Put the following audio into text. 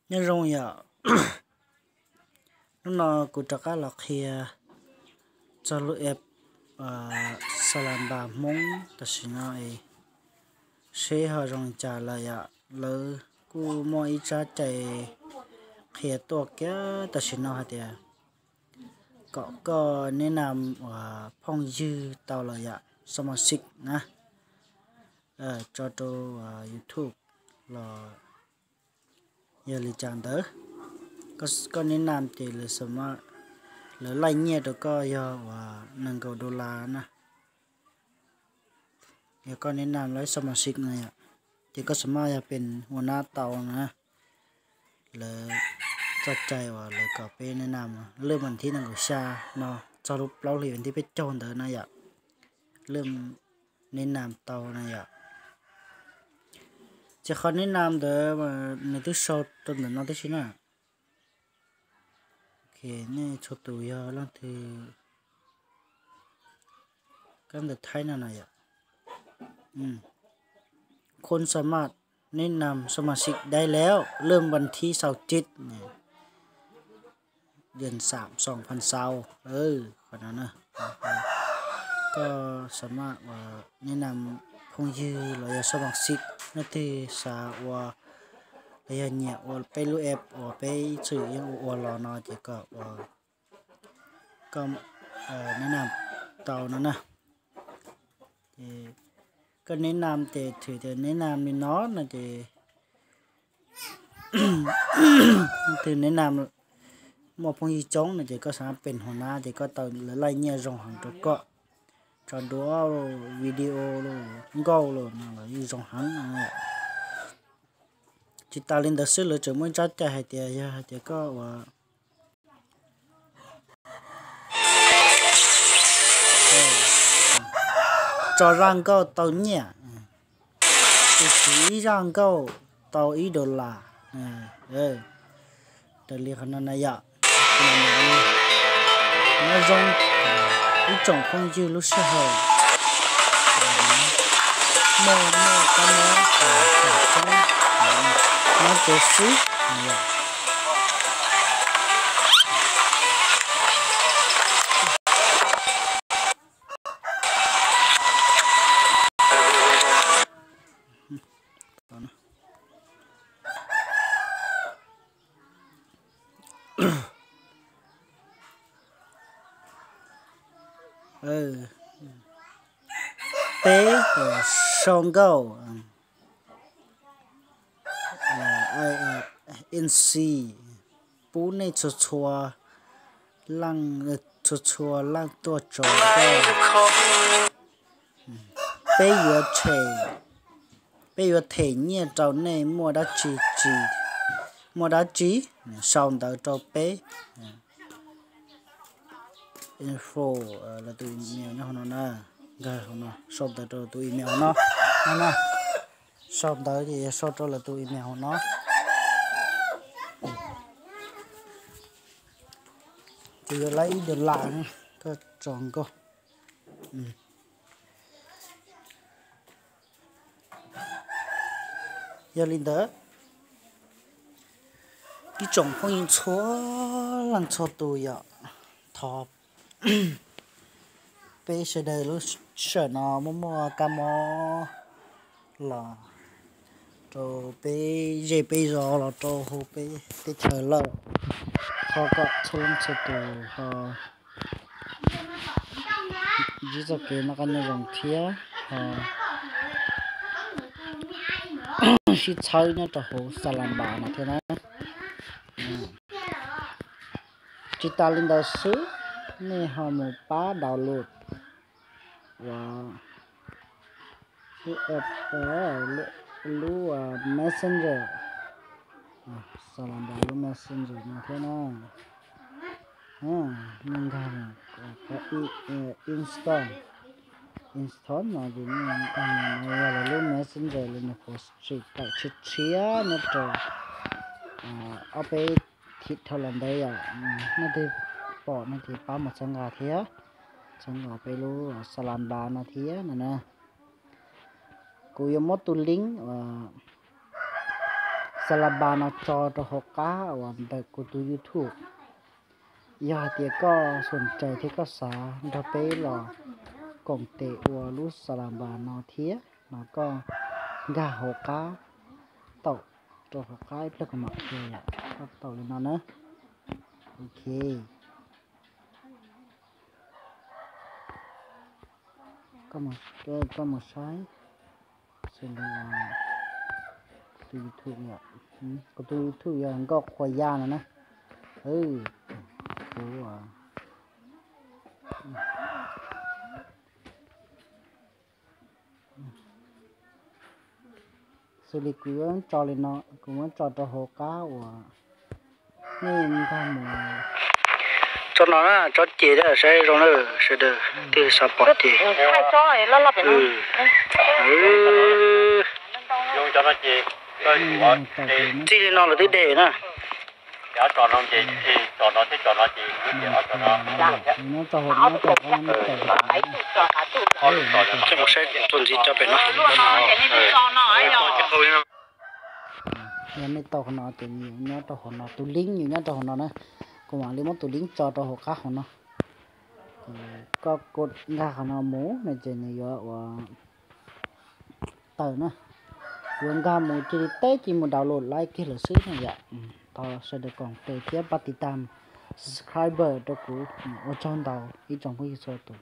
Nyob zoo yom, hnub no kuv rov qab los qhia txog lub app Xalamba Hmoob tam sim no es seb ho zoo li cas lawm yom. Lawv kuj muaj ib tsab cai qhia tuaj kiag tam sim no hais tias kom koj neb nam uas phooj ywg tau los yom, xo mas xij na, tso rau YouTube los yog li cas ntawd. Koj neb nam ces lawv laij nyiaj rau koj yog uas nees nkaum dollar na. Yog koj neb nam lawv xo mas xij na yom, ces koj xav maj yog pes ua nab tau na. Lawv txoj cai uas lawv kom peb neb nam lwm vas thib nees nkaum xya no txog lub plaub hlis vas thib peb caug ntawd na yom, lwm neb nam tau na yom. Ces qhov neb nam ntawd nws twb sau rau ntawm no tib si na. Nej txhua tus yog leej twg kab ntawv Thaib no na yom,คุณสามารถแนะนำสมาชิกได้แล้ว เริ่มวันที่ยี่สิบเจ็ด เดือนสาม สองพันยี่สิบ qhov no na. Koj xav maj uas neb nam phooj ywg los yog xo mas xij, leej twg xav ua los yog nyiam ua peb lub app uas peb ib txwm yeej ua ua los no ces kom ua, koj neb nam tau no na. Ces koj neb nam ces thwm tias neb nam li no no ces leej twg neb nam muaj phooj ywg coob no ces koj xav pes hua nab ces koj tau lawv laij nyiaj zoo heev rau koj, tso duab los video los nkauj los no los yeej zoo heev. Tsis tas li ntawd xwb lawv tseem muaj ib tsab cai hais tias yog hais tias koj uas tso zaj nkauj tau nyiaj, tus siv ib zaj nkauj tau ib dollar. Raws li qhov no na yom, nyob zoo ib tsoom phooj ywg lub sij hawm muaj muaj kab mob, nyob kev xwb yom. Peb sau nkauj in si pub nej txhua txhua leej, txhua txhua leej tuaj tso nkauj. Peb yuav them, peb yuav them nyiaj rau nej muaj dab tsi tsis, muaj dab tsi sau ntawv rau peb. Info, lawv tus email nyob hauv no na, nkag hauv no sau ntawv rau lawv tus email hauv no na. Sau ntawv ces yog sau rau lawv tus email hauv no. Ces yuav laib ib dollar na, koj tso nkauj. Yog li ntawd, ib tsoom phooj ywg txhua leej txhua tus yom, thov peb sawv daws lub sij hawm no muaj muaj kab mob los rau peb zej peb zos los rau hauv peb teb chaws lawm, thov kom txhua leej txhua tus ho ntsib txoj kev noj qab nyob zoo thiab ho sib txhawb nyob rau hauv Xalanpas no thiab na. Tsis tas li ntawd xwb, nej ho mus pab download uas lub app, lub Messenger, Xalanpas lub Messenger no thiab na. Nej nkag install, install no ces nej nkag mus no yog lawv lub Messenger li nws puas tsim tawm tshiab tshiab nyob rau ob peb thib dhau los ntawd yom. Nej twg pom no ces pab mus txhawb nqa thiab, txhawb nqa peb lub Xalanpas no thiab no na. Kuv yuav muab tus link uas Xas las npas no tso rau hauv qab uas ntawm kuv tus YouTube. Yog hais tias koj xoom tsaws thiab koj xav nrog peb los koom tes ua lub xas las npas no thiab no koj nkag hauv qab, taum rau hauv qab ib pliag kuv mam qhia yom, koj taum li no na. Ok. Koj mus saib, xws li tus YouTube yom, kuv tus YouTube yog Nkauj Qhua Yaj no na. Kuv xws li kuv yuav tso li no, kuv muab tso rau hauv qab uas nej nkag mus. Tso no na, tso ces saib zoo na, sawv daws thiaj xav pom ces. Txij li no lawv twb de na. Mus saib txuas ntxiv tso pem no. Yog nej tau qhov no ces nws yuav nyob rau hauv no, tus link nws nyob rau hauv no na. Kuv mam li muab tus link tso rau hauv qab hauv no. Koj nkag qhov no mus no ces nws yuav ua tawm na. Yuav nkag mus cia li teb cia mus download laib kiag lawm xwb na yom. Thov sawv daws koom tes thiab pab tiv tam, subscribe rau kuv. Ua tsaug ntau ib tsoom phooj ywg txhua tus.